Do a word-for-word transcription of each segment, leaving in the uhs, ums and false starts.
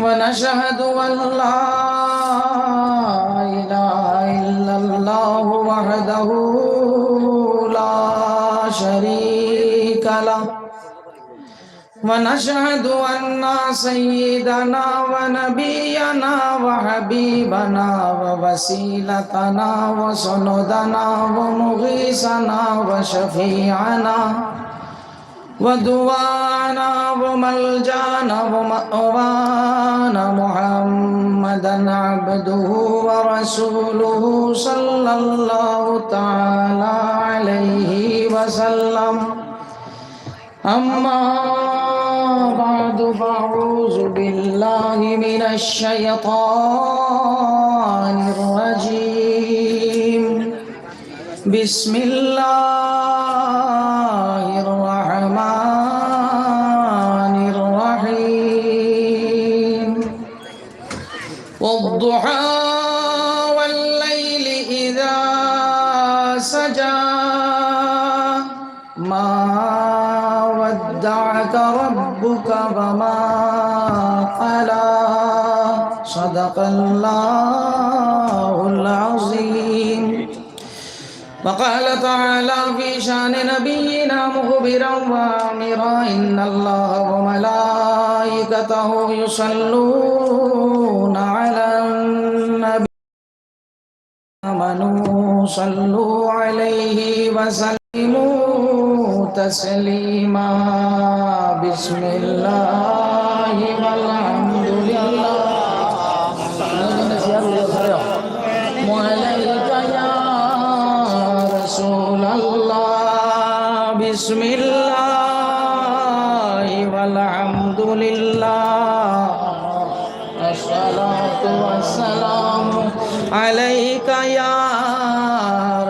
ونشهد أن لا إله إلا الله وحده لا شريك له، ونشهد أن سيدنا ونبينا وحبيبنا ووسيلتنا وسندنا ومغيثنا وشفيعنا ودعانا وملجانا ومأوانا محمدا عبده ورسوله صلى الله تعالى عليه وسلم. أما بعد، فأعوذ بالله من الشيطان الرجيم. بسم الله الرحمن الرحيم. والضحى والليل إذا سجى. ما ودعك ربك وما قلى. صدق الله العظيم. وقال تعالى في شأن نبينا مخبرا وآمرا: إن الله وملائكته يصلون على النبي، آمنوا صلوا عليه وسلموا تسليما. بسم الله والحمد لله. عليك يا رسول الله. بسم الله والحمد لله. الصلاة والسلام عليك يا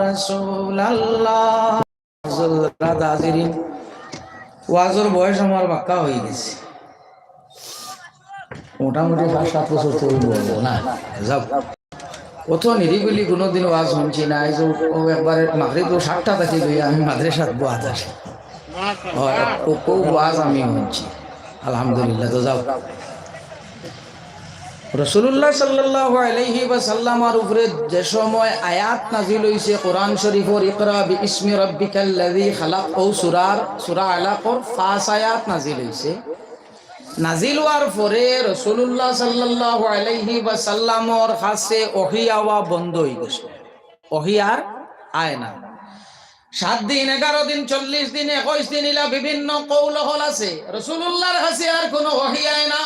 رسول الله. হযরত হাজিরিন, ওয়াজর বয়স আমার বাক্কা অইগেছে, মোটামুটি পাঁচ সাত বছর তো অইবো না। যাও, অত নিরিবিলি কুনুদিন ওয়াজ হুনছি না। এই যে ও একবারে মাগরিব তো সাতটা থাকি লইয়া আমি মাদ্রাসাত বওয়াত আছি। অয়, অউ, অউ ওয়াজ আমি হুনছি। আলহামদুলিল্লাহ, তো যাও। রাসূলুল্লাহ সাল্লাল্লাহু আলাইহি ওয়াসাল্লামর উপরে যে সময় আয়াত নাজিল অইছে কোরআন শরীফর, "ইকরা বিইসমি রাব্বিকাল্লাযী খালাক", অউ সূরার, সূরা আলাকর পাঁচ আয়াত নাজিল অইছে। নাজিল অওয়ার পরে রাসূলুল্লাহ সাল্লাল্লাহু আলাইহি ওয়াসাল্লামর কাছে ওহী আওয়া বন্ধ অইগেছে, ওহী আর আয় না। সাত দিন, এগারো দিন, চল্লিশ দিন, একুশ দিন, ইলা বিভিন্ন কৌল অকল আছে। রাসূলুল্লাহর কাছে আর কুনু ওহী আয় না।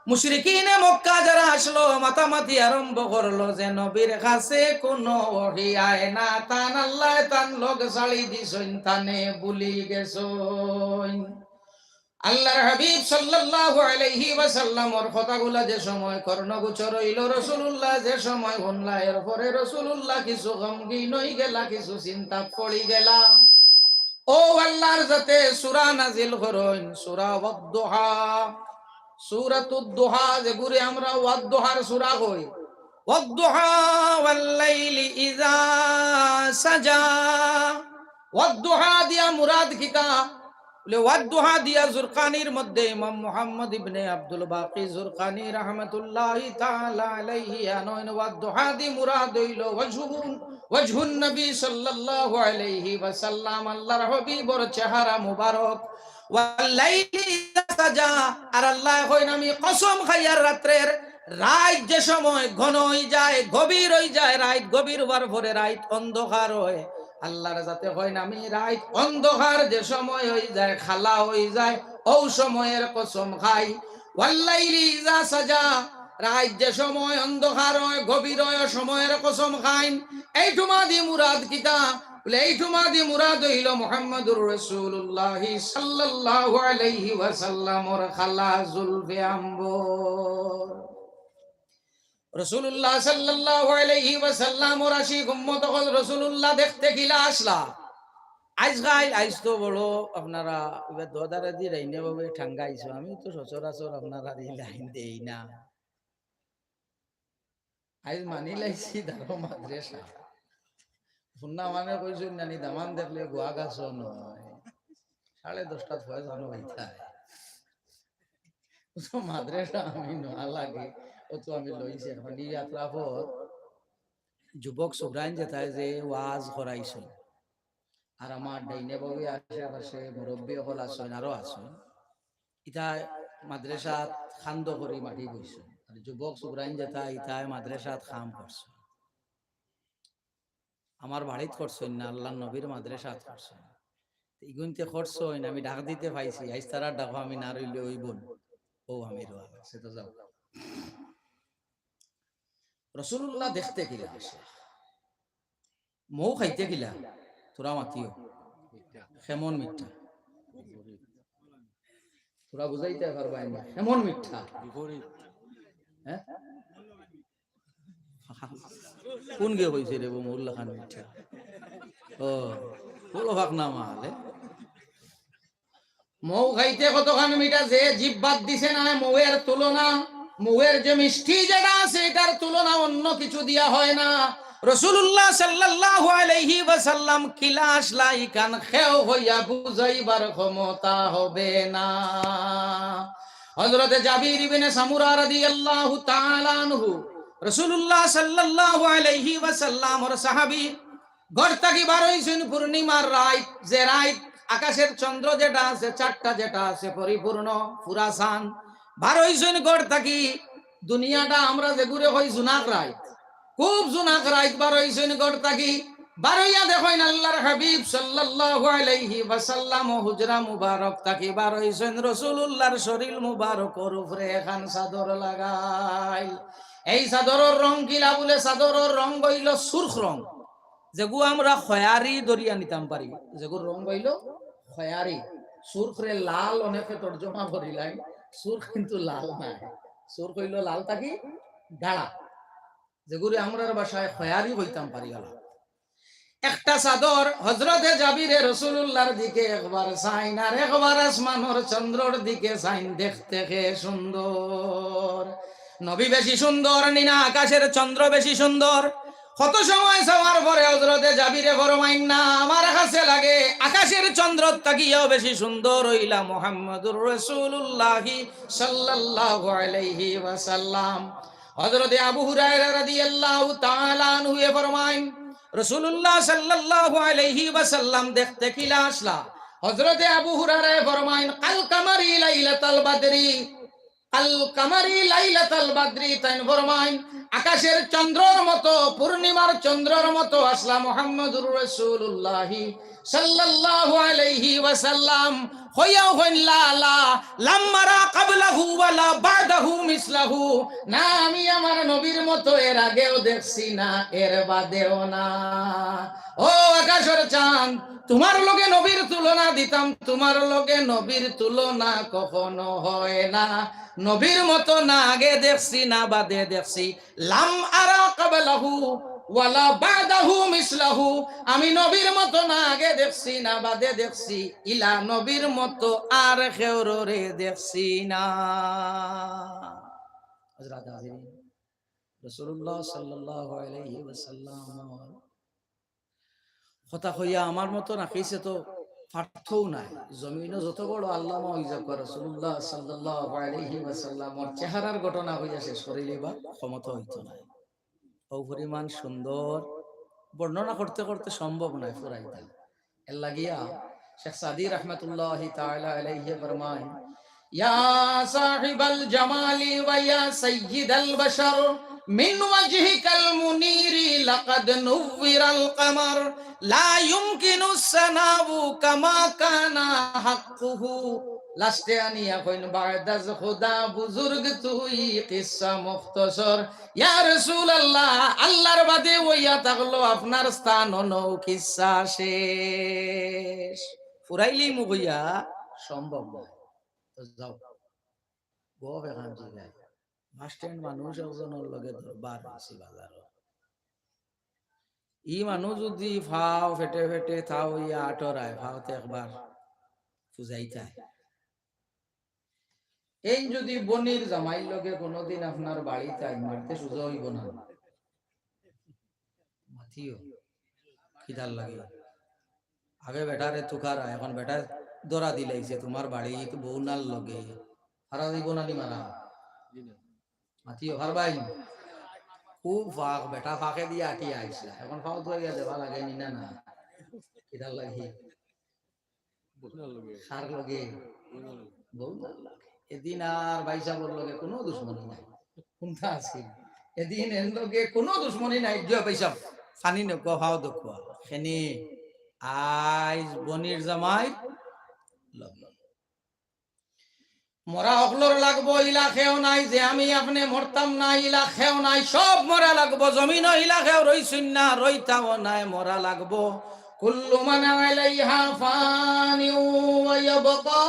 মুশরিকিনে মক্কা যারা আসলো, মাতামাতি আরম্ভ করলো যে নবীর কাছে কুনু ওহী আয় না, তান আল্লায় তান লগ ছাড়ি দিছইন, তানে ভুলি গেছইন। আল্লাহর হাবিব সাল্লাল্লাহু আলাইহি ওয়াসাল্লামর কথাগুলা যে সময় কর্ণগোচর অইলো, রাসূলুল্লাহ যে সময় হুনলা, এরপরে রাসূলুল্লাহ কিছু গমগিন অইগেলা, কিছু চিন্তাত পড়িগেলা। অউ আল্লাহর জাতে সূরা নাজিল করইন, সূরা ওয়াদ্দুহা, সূরাতুদ দুহা, যেগুরে আমরা ওয়াদ্দুহার সূরা কই। ওয়াদ্দুহা ওয়াল্লাইলি ইযা সাজা। ওয়াদ্দুহা দিয়া মুরাদ কিতা? বলে, ওয়াদ্দুহা দিয়া জুরকানির মধ্যে ইমাম মুহাম্মদ ইবনে আব্দুল বাকি জুরকানি রাহমাতুল্লাহি তাআলা আলাইহি আনইন, ওয়াদ্দুহা দি মুরাদ অইলো ওয়াজহুন, ওয়াজহুন নবী সাল্লাল্লাহু আলাইহি ওয়াসাল্লাম, আল্লাহর হাবিবর চেহারা মুবারক। ওয়াল্লাইলি ইযা সাজা, আর আল্লায় কইন, আমি কসম খাইয়ার রাত্রের, রাইত যে সময় ঘন অইযায়, গভীর অইযায়, রাইত গভীর অওয়ার পরে রাইত অন্ধকার অয়, আল্লাহর জাতে কইন, আমি রাইত অন্ধকার যে সময় অইযায়, কালা অইযায়, অউ সময়র কসম খাই। ওয়াল্লাইলি ইযা সাজা, রাইত যে সময় অন্ধকার অয়, গভীর অয়, অউ সময়র কসম খাইন। এইটুমা দি মুরাদ কিতা? বলে, এইটুমা দি মুরাদ অইলো মুহাম্মাদুর রাসূলুল্লাহি সাল্লাল্লাহু আলাইহি ওয়াসাল্লামর কালা জুলফে আম্বর। রাসূলুল্লাহ সাল্লাল্লাহু আলাইহি ওয়াসাল্লামর আশিক উম্মত অকল রাসূলুল্লাহ দেখতে কিলা আছলা? আইজ কাইল, আইজ তো বড় আপনারা ইবা দোদারাদি রাইনে বাবু ঠাঙ্গাইছো। আমি তো সচরাচর আপনারার ই লাইন দেই না। আইজ মানি লাইছি দারো মাদ্রাসা। হুননা মানে কইছইন নানি দামান দেখলে গুয়া গাছও নয়। সাড়ে দশটাত ফয়েজ খানো অইতা। তো মাদ্রাসা আমি নেওয়া লাগে, অত আমি লইছি। এখন এই আতরাফর যুবক সুগ্রাইন যেতায় যে ওয়াজ করাইছইন, আর আমার ডাইনে বাউয়ে আশেপাশে মুরব্বি অকল আছইন, আরো আছইন, ইতায় মাদ্রাসাত খান্দ করি মাটি বইছইন, আর যুবক সুগ্রাইন যেতায় ইতায় মাদ্রাসাত কাম করছইন। আমার বাড়িত করছইন না, আল্লার নবীর মাদ্রাসাত করছইন। তো ইগুনতে করছইন, আমি ডাক দিতে পাইছি, আইজ তারার ডাকো আমি না রইলে অইবো না। ও আমি রোয়া লাগছে, তো যাও। রসুলুল্লাহ দেখতে কিলা আছলা? মৌ খাইতে কিলা? তোরা মাতিও। কেমন মিঠা? তোরা বুঝাইতে পারবায় না, কেমন মিঠা? হ্যাঁ? কোন গিয়ে কইছে রে, মৌর লাখান মিঠা? ও, বড় ফাঁক না মালে। মৌ খাইতে কতখান মিঠা, যে জিভ বাদ দিছে না, মৌয়ের তুলনা, মৌয়ের যে মিষ্টি যেটা আছে, এটার তুলনা অন্য কিছু দিয়া হয় না। রসুলুল্লাহ সাল্লাল্লাহু আলাইহি ওয়াসাল্লাম কিলা আছলা ইখান কেউ কইয়া বুঝাইবার ক্ষমতা হবে না। হযরতে জাবির ইবনে সামুরা রাদিয়াল্লাহু তাআলা আনহু, রাসূলুল্লাহ সাল্লাল্লাহু আলাইহি ওয়াসাল্লামর সাহাবী, ঘর থাকি বার অইছইন পূর্ণিমার রাইত, যে রাইত আকাশের চন্দ্র যেটা আছে, চারটা যেটা আছে পরিপূর্ণ, পুরা চান, বার অইছইন ঘর থাকি। দুনিয়াটা আমরা যেগুরে কই জুনাক রাইত, খুব জুনাক রাইত বার অইছইন ঘর থাকি। বার অইয়া দেখইন আল্লার হাবিব সাল্লাল্লাহু আলাইহি ওয়াসাল্লাম হুজরা মুবারক থাকি বার অইছইন, রাসূলুল্লাহর শরীর মুবারকর উপরে এখান চাদর লাগাইল। এই চাদরর রং কিলা? বুলে চাদরর রং অইলো সুরখ রং, যেগু আমরা খয়ারি ধরিয়া নিতাম পারি, যেগুর রং অইলো খয়ারি। সুরখরে লাল অনেকে তর্জমা করিলাইন, সুরখ কিন্তু লাল নায়, সুরখ অইলো লাল থাকি গাড়া, যেগুরে আমরার ভাষায় খয়ারি কইতাম পারি। গালা একটা চাদর হযরতে জাবিরে রাসূলুল্লাহর দিকে একবার চাইন, আর একবার আসমানর চন্দ্রর দিকে চাইন, দেখতে কে সুন্দর। নবী বেশি সুন্দর নি না আকাশের চন্দ্র বেশি সুন্দর? কত সময় চাওয়ার পরে হযরতে জাবিরে ফরমাইন, না, আমার কাছে লাগে আকাশের চন্দ্র থাকিয়াও বেশি সুন্দর অইলা মুহাম্মাদুর রাসূলুল্লাহি সাল্লাল্লাহু আলাইহি ওয়াসাল্লাম। হযরতে আবু হুরায়রা রাদিয়াল্লাহু তাআলা আনহুয়ে ফরমাইন, রাসূলুল্লাহ সাল্লাল্লাহু আলাইহি ওয়াসাল্লাম দেখতে কিলা আছলা? হযরতে আবু হুরায়রায় ফরমাইন, কাল কামারি লাইলাতাল বাদরি, কাল কামারি লাইলাতাল বাদরি, তাইন ফরমাইন, আকাশের চন্দ্রর মতো, পূর্ণিমার চন্দ্রর মতো আছলা মুহাম্মাদুর রাসূলুল্লাহি সাল্লাল্লাহু আলাইহি ওয়াসাল্লাম। কইয়াও কইন, লা, লা, লাম আরা ক্বাবলাহু ওয়ালা বা'দাহু মিসলাহু। না, আমি আমার নবীর মতো এর আগেও দেখছি না, এর বাদেও না। ও আকাশর চাঁদ, তোমার লগে নবীর তুলনা দিতাম, তোমার লগে নবীর তুলনা কখনো হয় না। নবীর মতো না আগে দেখছি, না বাদে দেখছি। লাম আরা ক্বাবলাহু ওয়ালা বা'দাহু মিসলাহু। আমি নবীর মতো না আগে দেখছি, না বাদে দেখছি। ইলা নবীর মতো আর কেউরে দেখছি না। হযরত হাজিরিন, রাসূলুল্লাহ সাল্লাল্লাহু আলাইহি ওয়াসাল্লাম কথা কইয়া আমার মতো না কইছে তো পারতও নায়। জমিনো যত বড় আল্লামা অই যাউক, রাসূলুল্লাহ সাল্লাল্লাহু আলাইহি ওয়াসাল্লামর চেহারার ঘটনা কইয়া শেষ করিলিবার ক্ষমতা অইতো নায়। অউ পরিমাণ সুন্দর, বর্ণনা করতে করতে সম্ভব নায় ফুরাইতা। এর লাগিয়া শেখ সাদী রহমতুল্লাহি তাআলা আলাইহি ফরমাইন, ইয়া সাহিবাল জামালি ওয়া ইয়া সাইয়্যিদাল বাশার, মিন ওয়াজহিকাল মুনীরি লাকাদ নুওয়িরাল কামার, লা ইউমকিনুস সানাউ কামা কানা হাক্কুহু। লাস্টে আনিয়া কইন, বা'দাজ খুদা বুজুর্গ তুই কিসসা মুখতসর। ইয়া রাসূলুল্লাহ, আল্লাহর বাদে অইয়া থাকলো আপনার স্থান অনো, কিসসা শেষ। ফুরাইলেই মুখ অইয়া সম্ভব নায়। তো যাও, গপ এখান জিগাই। বাস স্ট্যান্ড মানুষ একজনর লগে দরবার অইছে বাজারো। ই মানুষ যুদি ফাও ফেটে ফেটে থাও অইয়া আটরায়, ফাওতে একবার ফুজাইতায়। এইন যুদি বনির জামাইর লগে কোনোদিন আপনার বাড়িত আইন, মারতে সুজা অইবো না। মাতিও, কিতার লাগি? আগে বেটারে তুকারা, এখন বেটায় ধরা দিলাইছে, তুমার বাড়িত বউনার লগে। হারা জীবন আনি মারা। মাতিও হারবাই। খুব ফাঁক, বেটা ফাঁকে দিয়া আটিয়া আইসলা। এখন ফাও তো ইয়া দেওয়া লাগে নি না, না। কিতার লাগি? কার লগে? বউ লাগে। এদিন আর ভাইসাবর লগে কোনো দুশমনি নাই। কোনটা আছে? এদিন এর লগে কোনো দুশমনি নাই। জিও ভাইসাব, খানি নে কো, ফাও দেখো। খেনি আইজ বনির জামাই লগে। মরা হকলর লাগবো, ইলা কেউ নাই যে আমি আপনে মরতাম না, ইলা কেউ নাই, সব মরা লাগবো। জমিনো ইলা কেউ রইছইন না, রইতাও নাই, মরা লাগবো। কুল্লু মান আলাইহা ফানিউ ওয়া ইয়াবকা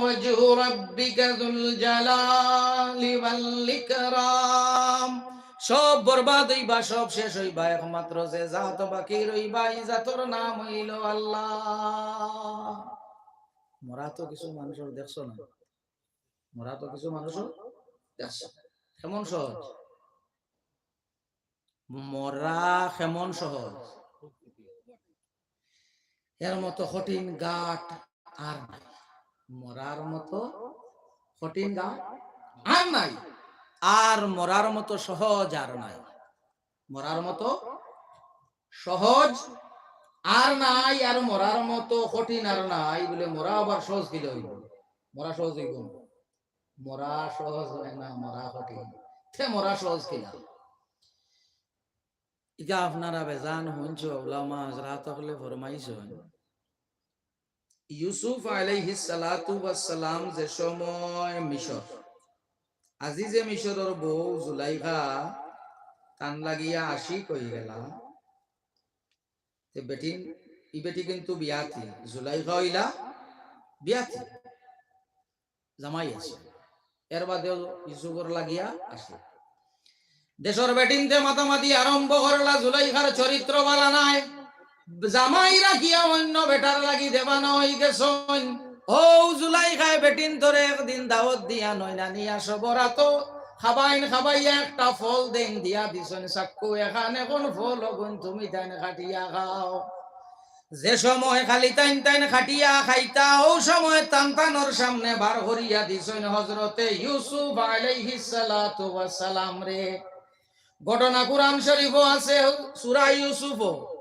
ওয়াজহু রাব্বিকা যুল জালালি ওয়াল ইকরাম। সব বরবাদ অইবা, সব শেষ অইবা, একমাত্র যে জাত বাকি রইবা, ই জাতর নাম অইলো আল্লাহ। মরা তো কিছু মানুষর দেখছো না, মরা তো কিছু মানুষর দেখছো। কেমন সহজ? মরা কেমন সহজ? এর মতো কঠিন ঘাট আর নাই। মরার মতো কঠিন ঘাট আর নাই, আর মরার মতো সহজ আর নাই। মরার মতো সহজ আর নাই, আর মরার মতো কঠিন আর নাই। বলে মরা আবার সহজ কিলা অইবো? মরা সহজ অইবো না? মরা সহজ অয় না, মরা কঠিন। তে মরা সহজ কিলা? ইটা আপনারা বেজান হুনছো, উলামা হযরত অকলে ফরমাইছইন, ইউসুফ আলাইহিস সালাতু ওয়াস সালাম যে সময় মিশর, আজিজে মিশরর বউ জুলাইখা তান লাগিয়া আশিক অইগেলা, তে বেটিন, ই বেটি কিন্তু বিয়াতি, জুলাইখা অইলা বিয়াতি, জামাই আছে। এর বাদেও ইউসুফর লাগিয়া আছে। দেশর বেটিন্তে মাতামাতি আরম্ভ করলা, জুলাইখার চরিত্র বালা নাই। জামাই রাখিয়া অইন্য বেটার লাগি দেবানা অইগেছইন। অউ জুলাইখায় বেটিন্তরে একদিন দাওত দিয়া নইনা নিয়া সবরাতো খাবাইন, খাবাইয়া একটা ফল দেইন দিয়া দিছইন, চাক্কু এখান এখন ফল অগুন তুমি তাইন কাটিয়া খাও। যে সময় খালি তাইন তাইন কাটিয়া খাইতা, অউ সময় তান তানর সামনে বার করিয়া দিছইন হযরতে ইউসুফ আলাইহিস সালাতু ওয়াস সালামরে। ঘটনা কুরআন শরীফো আছে, সূরা ইউসুফো।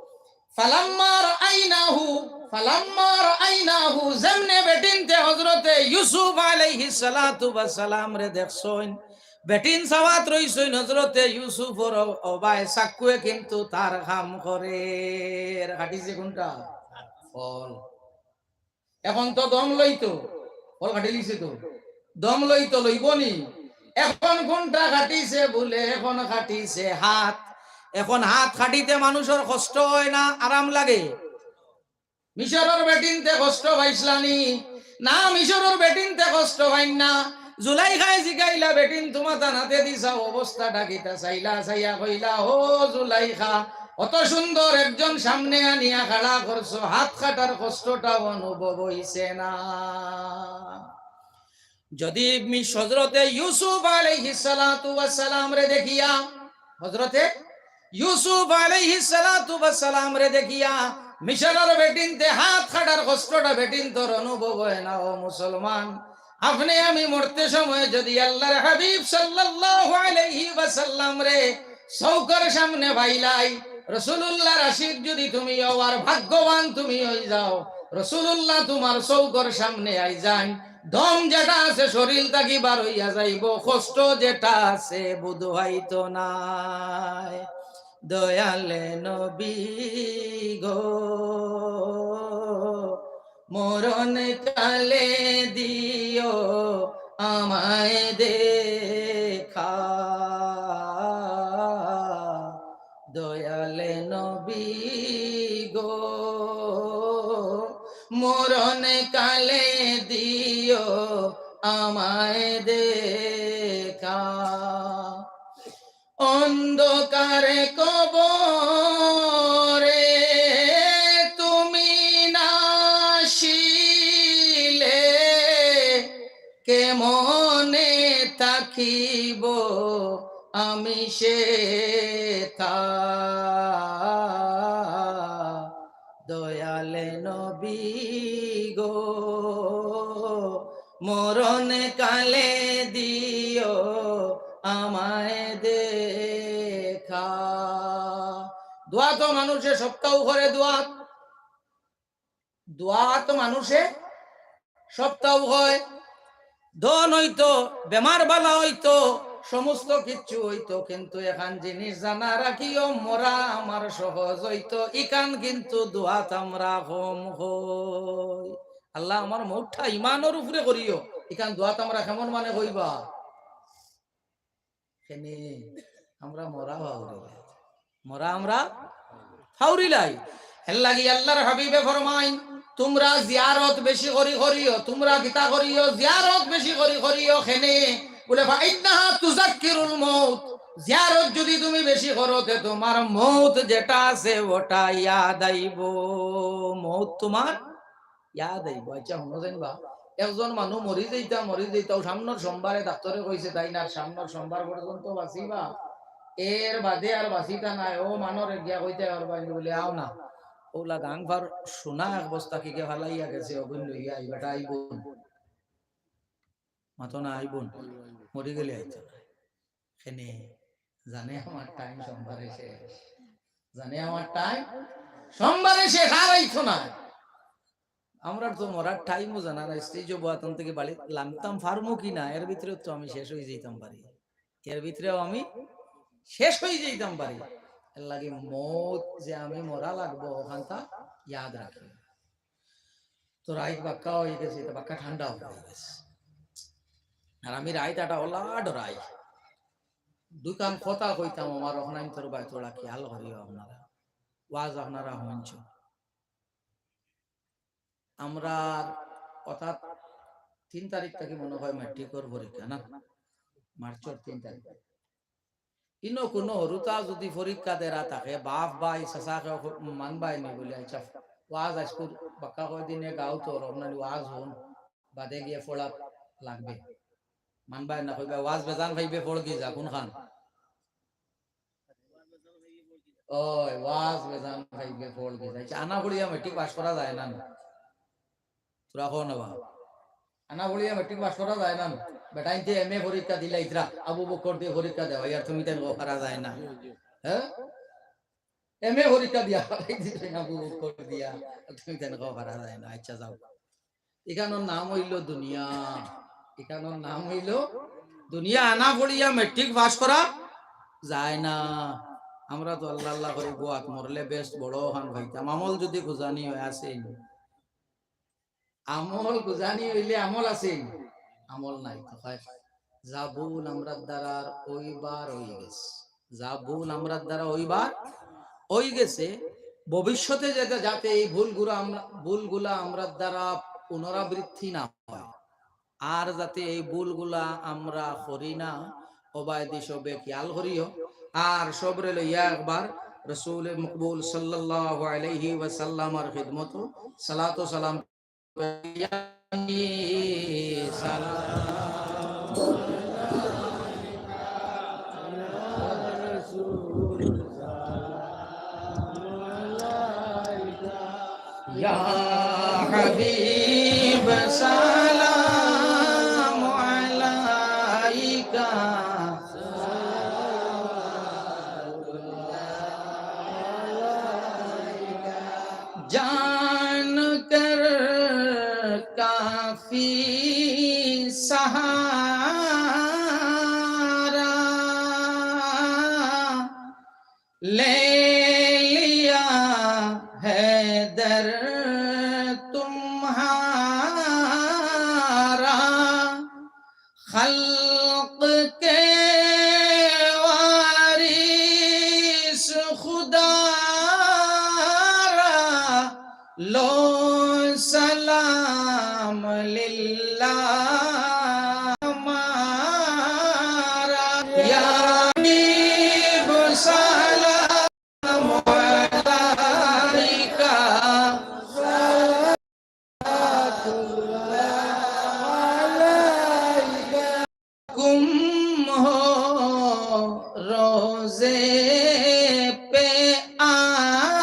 ফালাম্মা রাআইনাহু, ফালাম্মা রাআইনাহু, যেমনে বেটিন্তে হযরতে ইউসুফ আলাইহিস সালাতু ওয়াস সালামরে দেখছইন, বেটিন চাওয়াত রইছইন হযরতে ইউসুফর অবায় চাক্কুয়ে কিন্তু তার কাম করের। কাটিছে কুনটা? ফল। এখন তো দম লইতো, ফল কাটিলিছে তো, দম লইতো, লইবো নি? এখন কুনটা কাটিছে বুলে, এখন কাটিছে হাত। এখন হাত কাটিতে মানুষর কষ্ট অয় না, আরাম লাগে? মিশরর বেটিন্তে কষ্ট পাইছলানি? না, মিশরর বেটিন্তে কষ্ট পাইন না। জুলাইখায় জিগাইলা, "বেটিন, তুমার তান হাতে দিছাও, অবস্থাটা কিতা?" চাইলা, চাইয়া কইলা, "ও জুলাইখা, অত সুন্দর একজন সামনে আনিয়া খাড়া করছো, হাত কাটার কষ্টটাও অনুভব অইছে না।" যদি মি-, হযরতে ইউসুফ আলাইহিস সালাতু ওয়াস সালামরে দেখিয়া, হযরতে ইউসুফ আলাইহিস সালাতু ওয়াস সালামরে দেখিয়া মিশরর বেটিন্তে হাত কাটার কষ্টটা বেটিন্তর অনুভব অয় না, ও মুসলমান, আপনে আমি মরতে সময় যদি আল্লাহর হাবিব সাল্লাল্লাহু আলাইহি ওয়াসাল্লামরে চউখর সামনে পাইলাই, রাসুলুল্লাহর আশিক যদি তুমি অও আর ভাগ্যবান তুমি অইযাও, রাসুলুল্লাহ তুমার চউখর সামনে আইযাইন, দম যেটা আছে শরীল থাকি বার অইয়া যাইবো, কষ্ট যেটা আছে বুঝাইতো নায়। দয়াল নবী গো, মরণ কালে দিও আমায় দেখা। দয়াল নবী গো, মরণ কালে দিও আমায় দেখা। অন্ধকার কবরে তুমি না আসিলে, কেমনে থাকিব আমি সেথা? দয়াল নবী গো, মরণ কালে দিও আমায় দেখা। দোয়া তো মানুষে সপ্তাহ করে দোয়া, দোয়া তো মানুষে সপ্তাহ হয়, ধন হইতো, বেমার বালা হইতো, সমস্ত কিচ্ছু হইতো, কিন্তু এখান জিনিস জানা রাখিও, মরা আমার সহজ হইতো, ইখান কিন্তু দোয়াত আমরা কম হই। আল্লাহ, আমার মৌতটা ইমানর উপরে করিও, ইখান দোয়াত আমরা কেমন মানে কইবা? কেনে আমরা মরা ফাউরিলাই, মরা আমরা ফাউরিলাই। এর লাগি আল্লাহর হাবিবে ফরমাইন, "তুমরা জিয়ারত বেশি করি করিও, তুমরা কিতা করিও, জিয়ারত বেশি করি করিও।" কেনে? বলে, "ফাইন্নাহা তুযাক্কিরুল মাউত।" জিয়ারত যদি তুমি বেশি করো, তে তুমার মউত যেটা আছে, ওটা ইয়াদ আইবো। মউত তুমার ইয়াদ আইবো। আচ্ছা, হুনো যেন বা, একজন মানুষ মরি যাইতা, মরি যাইতা, ও সামনর সোমবারে ডাক্তরে কইছে তাইন আর সামনর সোমবার পর্যন্ত বাঁচিবা, এর বাদে আর বাঁচিতা নায়। ও মানরে গিয়া কইতা পারবা নি? বলে, "আও না, ওলা গাং ফার সোনা এক বস্তা কিগে ফালাইয়া গেছে, অগুন লইয়া আইবা, বেটা আইবো।" মাতো না, আইবো না, মরি গেলে আইতো না। কেনে? জানে আমার টাইম সোমবারে শেষ, জানে আমার টাইম সোমবারে শেষ, আর আইতো না। আমরার তো মরার টাইমও জানা নাই, স্টেজও বয়াতন থেকে বাড়ি লামতাম পারমু কি না, এর ভিতরেও তো আমি শেষ হই যাইতাম পারি, এর ভিতরেও আমি শেষ হই যাইতাম পারি। এর লাগি মউত যে আমি মরা লাগবো, ওখানটা ইয়াদ রাখি। তো রাইত বাক্কা হই গেছে, এটা বাক্কা ঠান্ডা হই গেছে। আর আমি রাইত আটা ওলা ডরাই। দুইখান কথা কইতাম আমার, ওখানে আমি তোর বায় তোরা খেয়াল করিও আপনারা। ওয়াজ আপনারা হুনছো। আমরা অর্থাৎ তিন তারিখ থাকি মনে হয় ম্যাট্রিকর পরীক্ষা না, মার্চর তিন তারিখ। ইনো কুনু হুরুতা যুদি পরীক্ষা দেরা থাকে, বাফ ভাই, চাচা কেউ মানবায় নি বলে, আচ্ছা, ওয়াজ আইজকুর বাক্কা কয়দিনে গাও তো রমনানি ওয়াজ হুন, বাদে গিয়া পড়া লাগবে। মানবায় না, কইবা, "ওয়াজ বেজান পাইবে, পড় গি যা, কুনখান?" ওই, ওয়াজ বেজান পাইবে, পড় গি যা। আচ্ছা, আনা পড়িয়া ম্যাট্রিক পাস করা যায় না নি? তোরা কও না বা। আনা পড়িয়া ম্যাট্রিক পাস করা যায় না নি? বেটাইন্তে এম এ পরীক্ষা দিলা ইতরা, আবু বকর দিয়া পরীক্ষা দেওয়া, ইয়ার তুমি তাইন কও পারা যায় না। হ্যাঁ? এম এ পরীক্ষা দিয়া, আবু বকর দিয়া, তুমি তাইন কও পারা যায় না। আচ্ছা, যাও। ইখানর নাম অইলো দুনিয়া, ইখানর নাম অইলো দুনিয়া। আনা পড়িয়া ম্যাট্রিক পাস করা যায় না। আমরা তো আল্লাহ আল্লাহ করি, বউত মরলে বেহেস্ত বড় খান পাইতাম। আমল যুদি খুজানি হয়, আছে নি? আমল খুজানি অইলে আমল আছে নি? আমল নাই। তো হয়, যা ভুল আমরার দ্বারা অইবার অই গেছে, যা ভুল আমরার দ্বারা অইবার অই গেছে, ভবিষ্যতে যাতে, যাতে এই ভুলগুলা আমরা, ভুলগুলা আমরার দ্বারা পুনরাবৃত্তি না হয়, আর যাতে এই ভুলগুলা আমরা করি না, অবায়দি সবে খেয়াল করিও। আর সবরে লইয়া একবার রসুল মকবুল সাল্লাল্লাহু আলাইহি ওয়াসাল্লামর খিদমত সালাত ও সালাম يا حبيب سلام عليك. جان کر کافی سہارا، لے لیا حیدر تمہارا، خلق کے وارث خدا را، لو سلام للہ ہمارا۔ یا حبیب سلام علیک، گم ہو روضے پہ آئے،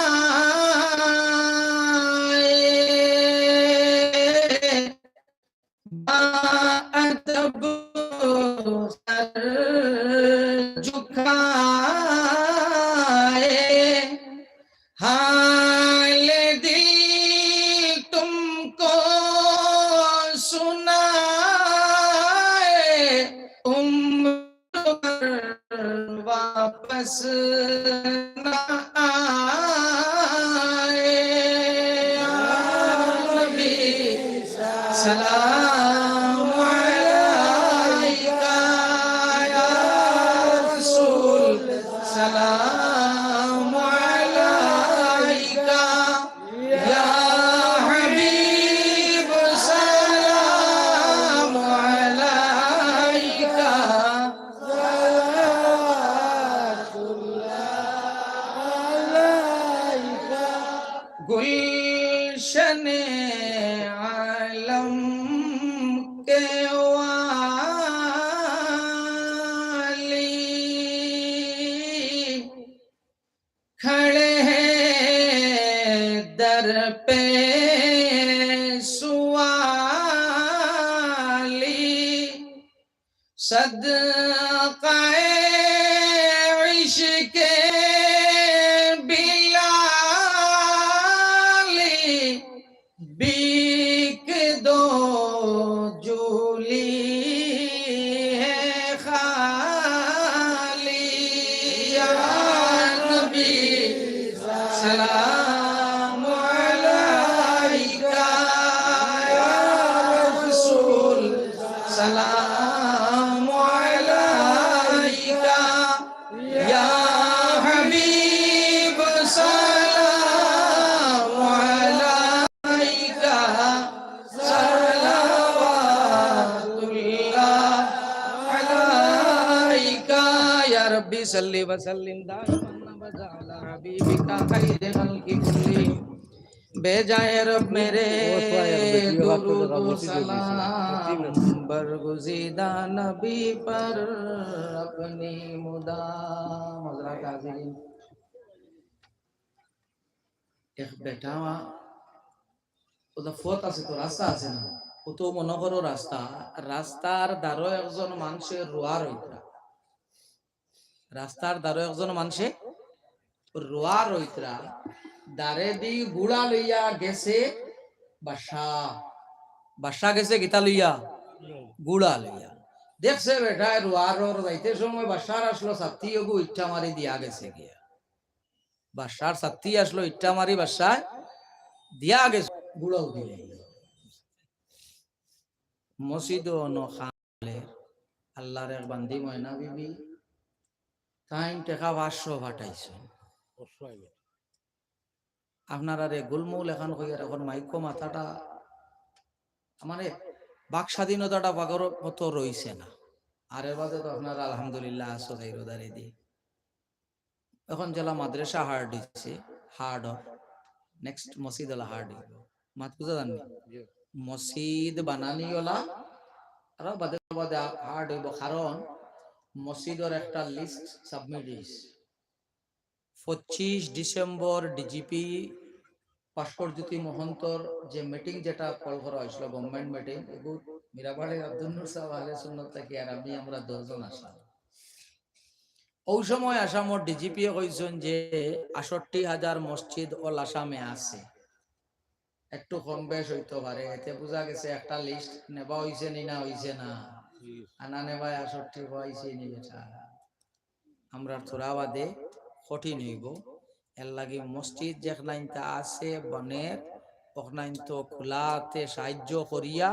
نہ آئے۔ یا نبی سلام علیکہ، یا رسول سلام علیکہ، یا حبیب سلام علیکہ، صلوات اللہ علیکہ۔ گلشن عالم کے والی، کھڑے ہیں در پہ سوالی، صدقہ عشق بلالی، بیک دو جھولی ہے خالی۔ یا نبی سلام علیکہ، یا رسول سلام علیکہ، یا حبیب سلام علیکہ، صلوات اللہ علیکہ۔ یا ربی صلی وسلم دائما ابدا علی حبیبک خیر خلق کلہم۔ بھیجا اے رب میرے درود و سلام، برگزیدہ نبی پر اپنی مدام۔ حضرات حاضرین، এক বেটা, ওটা পথ আছে তো, রাস্তা আছে না, ও তো মনে করো রাস্তা, রাস্তার ধারো একজন মানষে রোয়া রইতরা, রাস্তার ধারো একজন মানষে রোয়া রইতরা, দারেদি গুড়া লইয়া গেছে বাদশা। বাদশা গেছে কিতা লইয়া? গুড়া লইয়া। দেখছে বেটায় রোয়া রোর যাইতে সময় বাদশার আসলো ছাত্তি এগু ইট্টা মারি দিয়া গেছে গিয়া। বাদশার ছাত্তি আসলো ইট্টা মারি বাদশায় দিয়া গেছে, গুড়াও দিলে। মসজিদো অনো খান আল্লাহর এক বান্দি ময়না বিবি, তাইন টেকা পাঁচশো পাঠাইছইন। আপনারারে গুলমুল এখান কইয়ার এখন মাইকো মাথাটা, মানে, বাক স্বাধীনতাটা বাগর মতো রইছে না। আর এর বাদে তো আপনারা আলহামদুলিল্লাহ আছো, যাই রোদারি দি। এখন যেলা মাদ্রাসা হার্ড হইছে, হার্ড অর, নেক্সট মসজিদ অলা হার্ড হইব। মাত বুঝা যাননি? জি। মসজিদ বানানি অলা আরো বাদে বাদে হার্ড হইব, কারণ মসজিদর একটা লিস্ট সাবমিট হইছে। পঁচিশ ডিসেম্বর ডিজিপি ভাস্কর জ্যোতি মহন্তর যে মিটিং, যেটা কল করা হয়েছিল, গভর্নমেন্ট মিটিং, এগু মীরাবাড়ির আব্দুল নূর সাহেব আহলে সুন্নত থাকি আর আমি, আমরা দশজন আসলাম। ওই সময় আসামর ডিজিপিয়ে কইছইন যে আষট্টি হাজার মসজিদ অল আসামে আছে, একটু কম বেশ হইতে পারে। এতে বুঝা গেছে একটা লিস্ট নেবা হইছে নি না হইছে না। আনা নেবায় আষট্টি হইছে নি বেটা। আমরার থুড়া বাদে কঠিন হইব। এর লাগি মসজিদ যেখানাইনতা আছে বনের, ওখানাইনতো খোলাতে সাহায্য করিয়া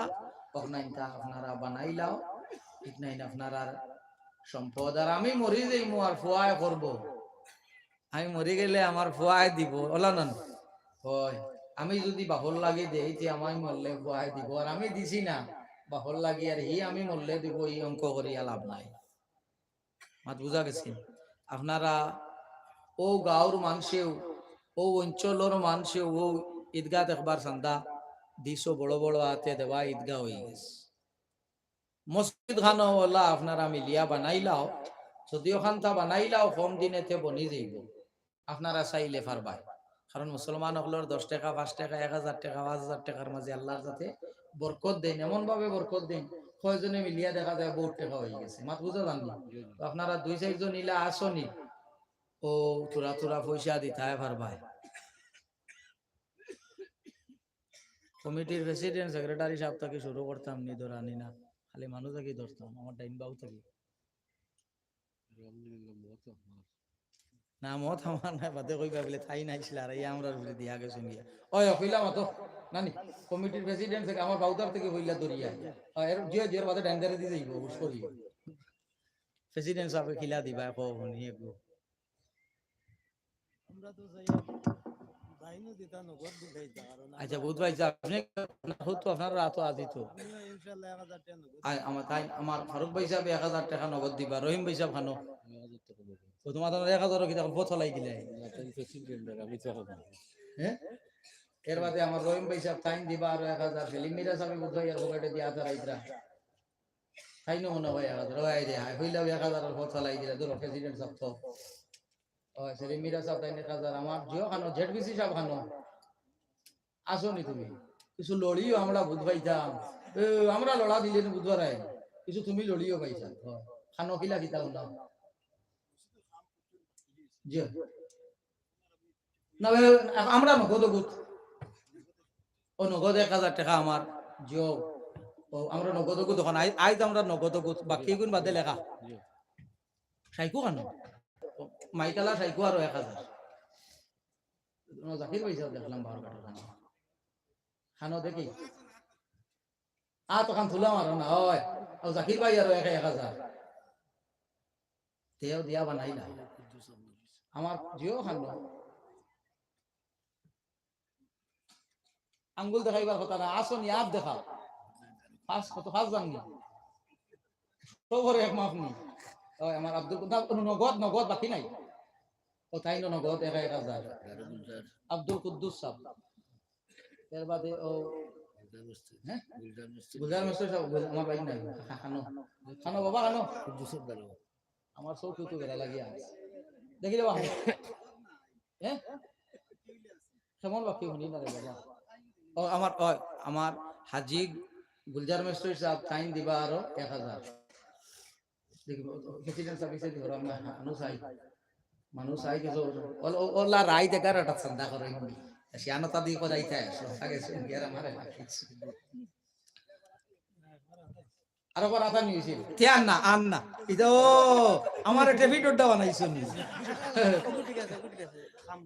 ওখানাইনতা আপনারা বানাইলাও, ঠিক নাইন আপনারার সম্পদ। আর আমি মরি যাইমু আর ফুয়ায় করব, আমি মরি গেলে আমার ফুয়ায় দিব, ওলা নন? হয়, আমি যদি বাপর লাগি দেই, তে আমায় মরলে ফুয়ায় দিব, আর আমি দিছি না বাপর লাগি, আর হি আমি মরলে দিব, ই অঙ্ক করিয়া লাভ নাই। মাত বুঝা গেছে? আপনারা ও গাঁওর মানষেও, ও অঞ্চলর মানষেও, ও ঈদগাহ একবার চান্দা দিছো, বড় বড় আতে দেওয়া ঈদগাহ হয়ে গেছে। মসজিদ খানো ওলা আপনারা মিলিয়া বানাইলাও, যদি ওখানতা বানাইলাও কম দিনেতে বনি যাইব, আপনারা চাইলে পারবায়। কারণ মুসলমান অকলর দশ টাকা, পাঁচ টাকা, এক হাজার টাকা, পাঁচ হাজার টাকার মাঝে আল্লাহর যাতে বরকত দেন, এমন ভাবে বরকত দেন, কয়জনে মিলিয়া দেখা যায় বহুত টাকা হয়ে গেছে। মাত বুঝা যাননি? তো আপনারা দুই চারজন ইলা আসনি, ও থুড়া থুড়া পয়সা দিতায় পারবায়। কমিটির প্রেসিডেন্ট, সেক্রেটারি সাহেব থাকি শুরু করতাম নি, ধরানি না, খালি মানু থাকি ধরতাম, আমার ডাইন বাউ থাকি। আলহামদুলিল্লাহ, মত আপনার। না, মত আমার নাই, বাদে কইবা বলে তাইন আইছলা, আর এই আমরার উপরে দিয়া গেছইন গিয়া। ওই, ওই, কইলাম তো, নানি, কমিটির প্রেসিডেন্ট থেকে আমার বাউদার থেকে কইলা দরিয়া। ওই, এর জিও, জিওর বাদে ডাইন্ডারে দি যাইব, উস করি। প্রেসিডেন্ট সাহেব কিলা দিবা, কো, হুনি একটু। আমরা তো যাই, যাইনও দিতা নগদ দিতাই তা, কারণ আচ্ছা, বুধ ভাই সাহেব, আপনি না হোক তো আপনার রাত আদি তো। আমিও ইনশাআল্লাহ এক হাজার টাকা নগদ। আ-, আমার তাই, আমার ফারুক ভাই সাহেব এক হাজার টাকা নগদ দিবা, রহিম ভাই সাহেব খানো। ও তোমার তো এক হাজারও কি তখন পথ লাই দিলে? না, তাই প্রেসিডেন্ট আর আমি তো হব। হ্যাঁ? এর বাদে আমার রহিম ভাই সাহেব তাইন দিবা আরো এক হাজার, সেলিম মিরা সাহেব বুধ ভাই আর পকেটে দিয়া তারা ইতরা। তাইনও মনে হয় এক হাজার, ওই রে, হাই হইলেও এক হাজার আর পথ লাই দিলে, ধরো প্রেসিডেন্ট সাহেব তো। ওই সেলিম মিরা সাহেব তাইন এক হাজার, আমার জিও খানো, জেড ভিসি সাহেব খানো। আসো নি তুমি? কিছু লড়িও আমরা বুধ পাইতাম। এ, আমরা লড়া দিলে নি বুধবার আই। কিছু তুমি লড়িও পাইতাম। হ। খানো কিলা কিতা উনা? জি। না, ভাই, আমরা নগদ গুত। ও নগদ এক হাজার টাকা আমার। জিও। ও, আমরা নগদ গুত তখন আই-, আইজ আমরা নগদ গুত। বাকি গুণ বাদে লেখা। জি। সাইকু খানো? মাইকালা সাইকু আরো এক হাজার। ও, জাকির ভাই সাহেব দেখলাম বারো কাটা খানো। খানো দেখি। আ, তখন তুলা মারো না, ওই। ও, জাকির ভাই আরো এক, এক হাজার। তেও দিয়া বানাই না। আমার জিও খানো। আঙ্গুল দেখাইবার কথা না, আসো নি, আত দেখাও। পাঁচ, কত পাঁচ জাননি? সবরে এক মাপ নি। ওই আমার আব্দুল কুদ্দুস, নগদ, নগদ বাকি নাই। ও তাইন নগদ এক, এক হাজার। আব্দুল কুদ্দুস সাহেব। এর বাদে ও, গুলজার মিস্ত্রি। হ্যাঁ? গুলজার মিস্ত্রি। গুলজার মিস্ত্রি সাহেব, গুল-, আমার ভাই নাই। খা-, খানো। খানো বাবা, খানো। কুদ্দুসের বাড়ি। আমার চোখ তো বেড়া লাগিয়া আছে। দেখি রে বাবা। হ্যাঁ? কেমন বাকি হুনি না রে বাবা? ও, আমার, ও, আমার হাজি গুলজার মিস্ত্রি সাহেব তাইন দিবা আরো এক হাজার। দেখি, ও, ও, প্রেসিডেন্ট সাহেব এসে দিও, আমরা মানুষ আই। মানুষ আই কিছু, ও, ও, ওলা রাইত এগারোটা চান্দা করে হুনি। শিয়ানো তা দিয়ে কোথায় ইতায়? আগে শুনি, আর আমারে বাকি। আরো বার আতা নিয়েছিল। তে আর না, আর না। এটা ও, আমার একটা ভিডিওটা বানাইছো নি।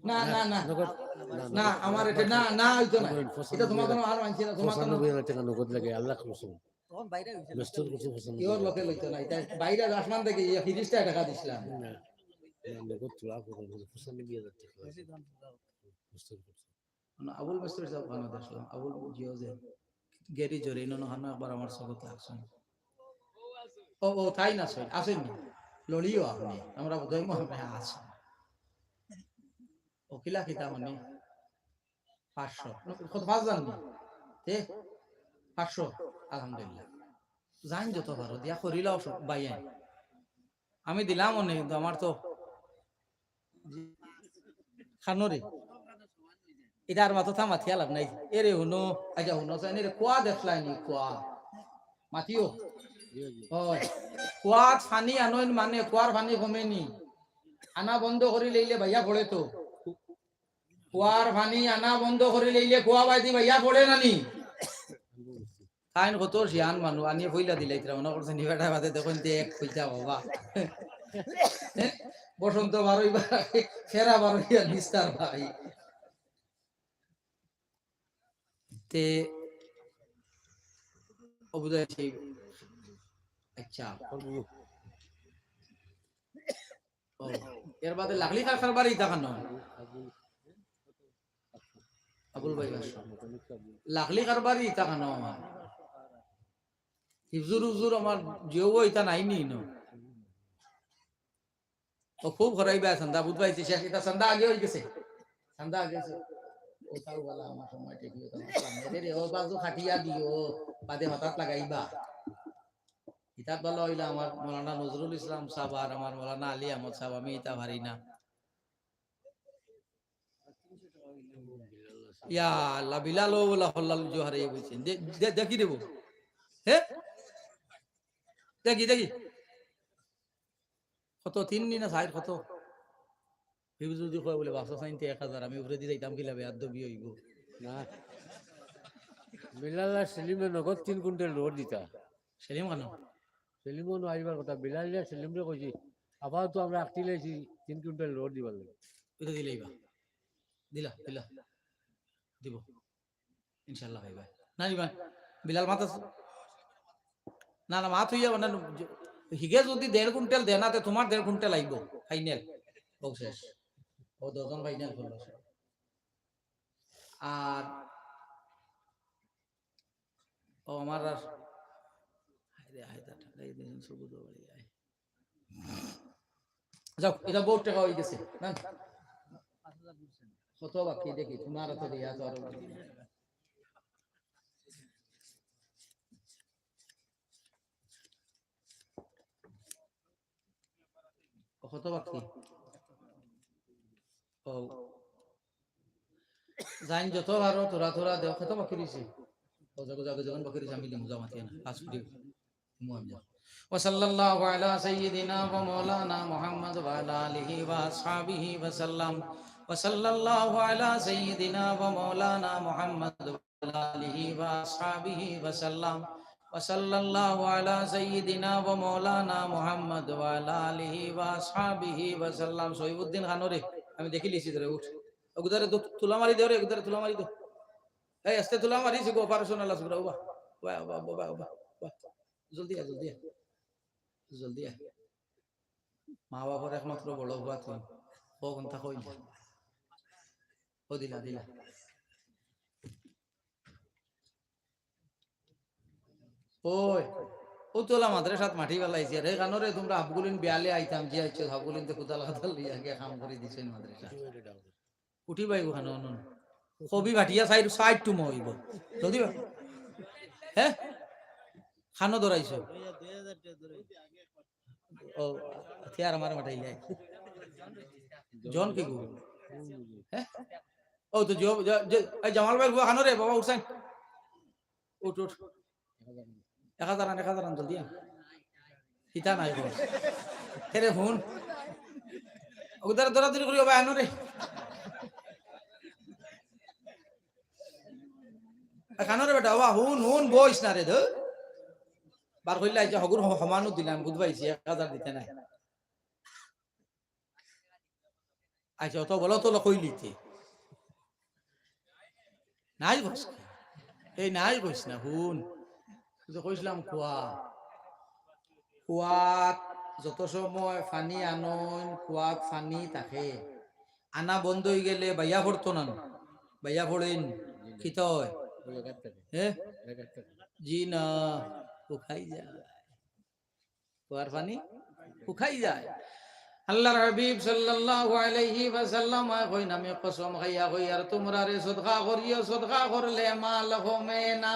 না, না, না। নগদ, না, না, নগদ। আমার এটা না, না, হইতো না। এটা তোমার কোনো আর মানছি না, তোমার কোনো পঁচানব্বই হাজার টাকা নগদ লাগে, আল্লাহ কসম। তখন বাইরে হইছে। মেস্তুর করছে পঁচানব্বই হাজার। ইওর লোকে লইতো না, এটা বাইরে আসমান থেকে ইয়ে ফিরিস্তা টাকা দিছিলাম। না, না, নগদ তোলা করে বলে পঁচানব্বই হাজার টাকা। বেশি দাম তো দাও। মেস্তুর করছে। মানে আবুল মেস্তুর সাহেব ওখানে দেখলাম, আবুল জিও যে গেরি জরিন ওখানে একবার আমার চোখত লাগছে। ও, ও, তাই না, সই, আছেন নি? লড়িও আপনি, আমরা বোধহয় মনে হয় আছি। ও কিলা কিতা মানে? পাঁচশো। কত পাঁচ জান নি? তে? পাঁচশো, আলহামদুলিল্লাহ। জান যত পারো, দিয়া করিলাও সব, বাইয়ান। আমি দিলাম অনেক, কিন্তু আমার তো খানো রে। এটা আর মাথা থামাত হিয়া লাভ নাই। এরে হুনো, আচ্ছা হুনো, চাই রে, কুয়া দেখলাই নি, কুয়া। মাতিও। হয়। কুয়াত পানি আনইন মানে কুয়ার পানি কমে নি। আনা বন্ধ করি লইলে ভাইয়া পড়ে তো। কুয়ার পানি আনা বন্ধ করি লইলে কুয়া বায়দি ভাইয়া পড়ে না নি। তাইন কত শিয়ান মানুষ, আনিয়ে পইলা দিলাইতরা, মনে করছে নিবেটা বাদে দেখইন তে এক পয়সা বাবা। বসন্ত বারোই বা, ফেরা বারোই আর নিস্তার ভাই। তে, ও বুঝাইছি। আচ্ছা। ও, এর বাদে লাগলি কার কারবারি ইতা খানো? আবুল ভাই বাদশা। লাগলি কারবারি ইতা খানো আমার। হিফজুর হুজুর আমার জিও ইতা নাই নি ন। ও খুব হরাইবা চান্দা, বুধ পাইছি শেষ, ইতা চান্দা আগে হয়ে গেছে। চান্দা আগে হয়েছে। ও তাও বলা আমার সময় ঠিক হয়ে গেল। রে, ও বাজু খাটিয়া দিও, বাদে হঠাৎ লাগাইবা। ইতাত ভালা অইলা আমার মৌলানা নজরুল ইসলাম সাব আর আমার মৌলানা আলী আহমদ সাব, আমি ইতা পারি না। ইয়া আল্লাহ, বিলাল ও বলা হল্লাল জোহারে বলছেন। দে-, দে-, দেখি দেবো। হে? দেখি, দেখি। কত? তিন নি না চাইর কত? হিফজু যদি কয় বলে, "বাসা চাইনতে এক হাজার, আমি উপরে দি যাইতাম কিলা, বেয়াদবি অইবো।" না। বিলাল আর সেলিমে নগদ তিন কুইন্টাল রড দিতা। সেলিম খানো? সেলিমও না আইবার কথা, বিলাল আর সেলিমরে কইছি, আপাতত আমরা আটটি লাইছি তিন কুইন্টাল লোড দিবার লাগি। ইটা দিলাইবা? দিলা, দিলা। দিব। ইনশাআল্লাহ ভাই, ভাই। না, দিবা। বিলাল মাত আছে? না, না, মাত অইয়া মানে, হিগে যদি দেড় কুইন্টাল দেয় না, তে তুমার দেড় কুইন্টাল আইবো, ফাইনাল। ও শেষ। ও দশজন ফাইনাল করলো। আর ও আমার আর, হায় রে, হায় রে, ঠান্ডা এই দিন সবুজ বাড়ি আয়। যাও, ইটা বহুত টেকা অই গেছে। না? কত বাকি দেখি, তুমার তো দিয়া তো আরো। ও, কত বাকি? ও। যাইন যত পারো, থুড়া থুড়া দেও, কত বাকি রইছে? ও, যাগো, যাগো, যখন বাকি রইছে, আমি দিমু, যাও, মাতিয়া না, পাঁচ কোটি। দিমু আমি, যাও। وصلى الله على سيدنا ومولانا محمد وعلى آله وأصحابه وسلم. وصلى الله على سيدنا ومولانا محمد وعلى آله وأصحابه وسلم. وصلى الله على سيدنا ومولانا محمد وعلى آله وأصحابه وسلم. শহীবুদ্দিন খানরে আমি দেখিলিছি তোরে, উঠ। ওগুদারে তো তুলা মারি দে রে, ওগুদারে তুলা মারি দে। এই আস্তে তুলা মারি, সে অপারেশন আলা সুরা, ওবা। ওবা, ওবা, ওবা, ওবা, ওবা। জলদি আয়, জলদি আয়। জলদি আয়। মা বাবার একমাত্র বড় পুয়া তুই। ও কোনটা কইল? ও দিলা, দিলা। ওই, ও তোলা মাদ্রাসাত মাটি ফালাইছি। আরে কানো রে, তুমরা হাফগুলিন বিয়ালে আইতাম, যে আইছো হাফগুলিন তো কুদাল কাদাল লইয়া গিয়া কাম করি দিছইন মাদ্রাসা। উঠি ভাই ওখানে, অনন। কবি ভাটিয়া সাইড, সাইড টু মইব। জলদি বা। হ্যাঁ? খানো ধরাইছো। ও, হাতিয়ার আমার মাথায় নাই। জন কি গো? হ্যাঁ? ও তো জো-, জো-, জো-, এই জামাল ভাইর পুয়া খানো রে, বাবা উঠছেন। উঠ, উঠ। এক হাজার আন, এক হাজার আন, জলদি আন। কিতা নাই গো। এরে হুন। ওগুদারে দৌড়াদৌড়ি করি, বাবা, আনো রে। এ, খানো রে বেটা, বাবা, হুন, হুন, বইস না রে, ধুর। বার কইলে আইছে, হগুর হ-, হমানো দিলাম, বুঝ পাইছি, এক হাজার দিতে নাই। আচ্ছা, অত বলো তো কইলিতে। নাই বস। এই নাই কইস না, হুন। তুই তো কইছিলাম কুয়া। কুয়াত যত সময় পানি আনইন, কুয়াত পানি থাকে। আনা বন্ধ অই গেলে বাইয়া পড়তো না নি? বাইয়া পড়ইন, কিতা অয়? হ্যাঁ? জি না, শুকাই যায়। কুয়ার পানি শুকাই যায়। আল্লাহর হাবিব সাল্লাল্লাহু আলাইহি ওয়াসাল্লাম কইন, আমি কসম খাইয়া কইয়ার তুমরারে সদকা করিও, সদকা করলে মাল কমে না।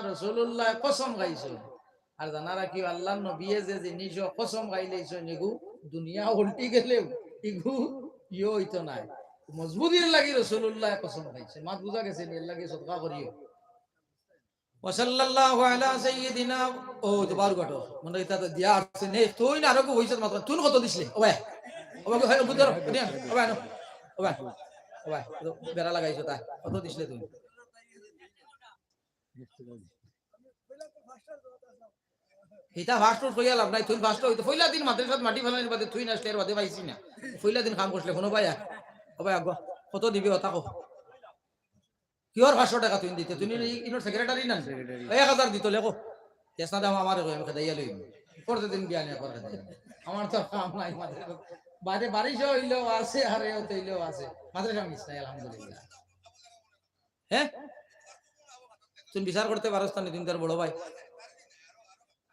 রাসূলুল্লাহ কসম খাইছইন। আর জানা রাখিও, আল্লাহর নবীয়ে যে জিনিসও কসম খাইলাইছইন, ইগু দুনিয়া উল্টি গেলেও ইগু ইয়ে অইতো নায়। মজবুতির লাগি রাসূলুল্লাহ কসম খাইছইন। মাত বুঝা গেছে নি? এর লাগি সদকা করিও। ওয়া সাল্লাল্লাহু আলা সাইয়্যিদিনা, ও তো বারো ঘটো। মনে ইতা তো দিয়া আসছে, নে, তুই না আরো কেউ হইছে মাত্র। তুই কত দিছলে? ও ভাই। ও ভাই, ও ভাই, ও ভাই, ও ভাই, ও ভাই, ও ভাই, বেড়া লাগাইছো তা। কত দিছলে তুই? ইতা ফাস্ট ফুড কইয়া লাভ নাই, তুই ফাস্ট হইতো। পয়লা দিন মাদ্রাসাত মাটি ফালানির বাদে তুই না আসলে এর বাদে পাইছি না। পয়লা দিন কাম করছিলে, কোনো ভাই আর? ও ভাই, আগুয়া, কত দিবি, ও তাকো। কিওর পাঁচশো টাকা তুই দিতে? তুই নি-, ইনোর সেক্রেটারি না? সেক্রেটারি। এক হাজার দিত, লেখো। কেস না দাম আমার, আমি খেদাইয়া লইম। পরতে দিন বিয়ানে একবার খেদাইয়া। আমার তো কাম নাই, মাদ্রাসা। বাদে বারিশ হইলেও আছে, আর এ হইলেও আছে। মাদ্রাসা মিস নাই, আলহামদুলিল্লাহ। হ্যাঁ? তুই বিচার করতে পারস না, তুই তার বড় ভাই।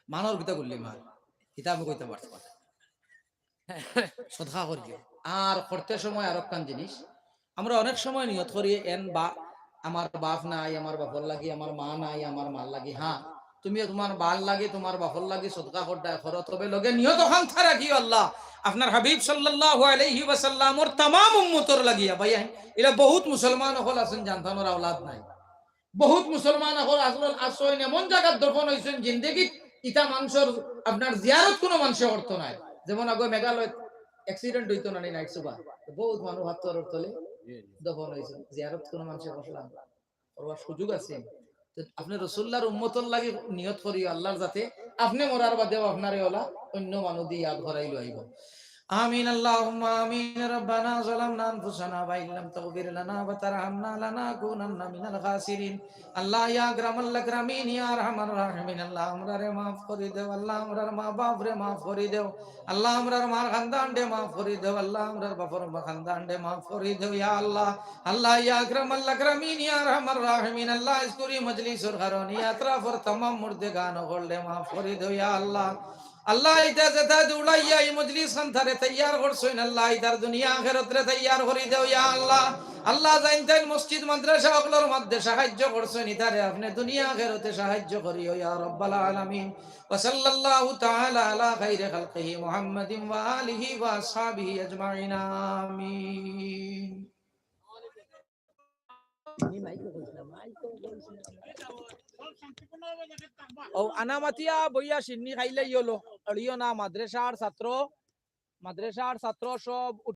মানর কিতা করলি মার? ইতা আমি কইতে পারতাম না। সদকা করিও। আর করতে সময় আরোকখান জিনিস, আমরা অনেক সময় নিয়ত করি, এন বা আমার বাপ নাই, আমার বাপর লাগি, আমার মা নাই, আমার মার লাগি। হ্যাঁ, তুমিও তুমার মার লাগি, তুমার বাপর লাগি সদকা করতায় করো, তবে লগে নিয়ত অখান রাখিও, আল্লাহ, আপনার হাবিব সাল্লাল্লাহু আলাইহি ওয়াসাল্লামর তামাম উম্মতর লাগিয়া। ভাই, ইলা বহুত মুসলমান অকল আছইন, জানতা না, আওলাদ নাই। বহুত মুসলমান অকল আসল আছইন, এমন জাগাত দফন অইছইন, জিন্দেগিত ইতা মানষর আপনার জিয়ারত কোনো মানষে করতো নায়। যেমন আগে মেঘালয়ত accident অইতো না নি, নাইট সুপার, বহুত মানুষ হাতর তলে দফন অইছইন, জিয়ারত কোনো মানষে করলা না। করবার সুযোগ আছে, আপনে রসুলুল্লাহর উম্মতর লাগি নিয়ত করিও আল্লাহর যাতে, আপনে মরার বাদেও আপনারে অলা অইন্য মানুষ দি ইয়াদ করাইলো আইবো। آمين اللهم آمين. ربنا ظلمنا أنفسنا وإن لم تغفر لنا وترحمنا لنكونن من الخاسرين. আল্লাহ, ইয়া আকরামাল আকরামিন, ইয়া আরহামার রাহিমিন, আল্লাহ, আমরারে মাফ করি দেও, আল্লাহ, আমরার মা বাপরে মাফ করি দেও, আল্লাহ, আমরার মার খানদানরে মাফ করি দেও, আল্লাহ, আমরার বাপর খানদানরে মাফ করি দেও, ইয়া আল্লাহ। আল্লাহ, ইয়া আকরামাল আকরামিন, ইয়া আরহামার রাহিমিন, আল্লাহ, আইজকুর ই মজলিসর কারণে ই আতরাফর তামাম মুর্দেগান অকলরে মাফ করি দেও, ইয়া আল্লাহ। আল্লাহ, ইতা যেতা দৌড়াইয়া ই মজলিস খানতারে তৈয়ার করছইন, আল্লাহ, ইতার দুনিয়া আখেরাতরে তৈয়ার করি দেও, ইয়া আল্লাহ। আল্লাহ, যেইন তেইন মসজিদ মাদ্রাসা অকলর মধ্যে সাহায্য করছইন, ইতারে আপনে দুনিয়া আখেরাতে সাহায্য করিও, ইয়া রাব্বাল আলামিন। وصلى الله تعالى على خير خلقه محمد وآله وأصحابه أجمعين. آمين. ও আনামাতিয়া বইয়া শিন্নি খাইলেই অইলো, অড়িও না। মাদ্রাসার ছাত্র, মাদ্রাসার ছাত্র সব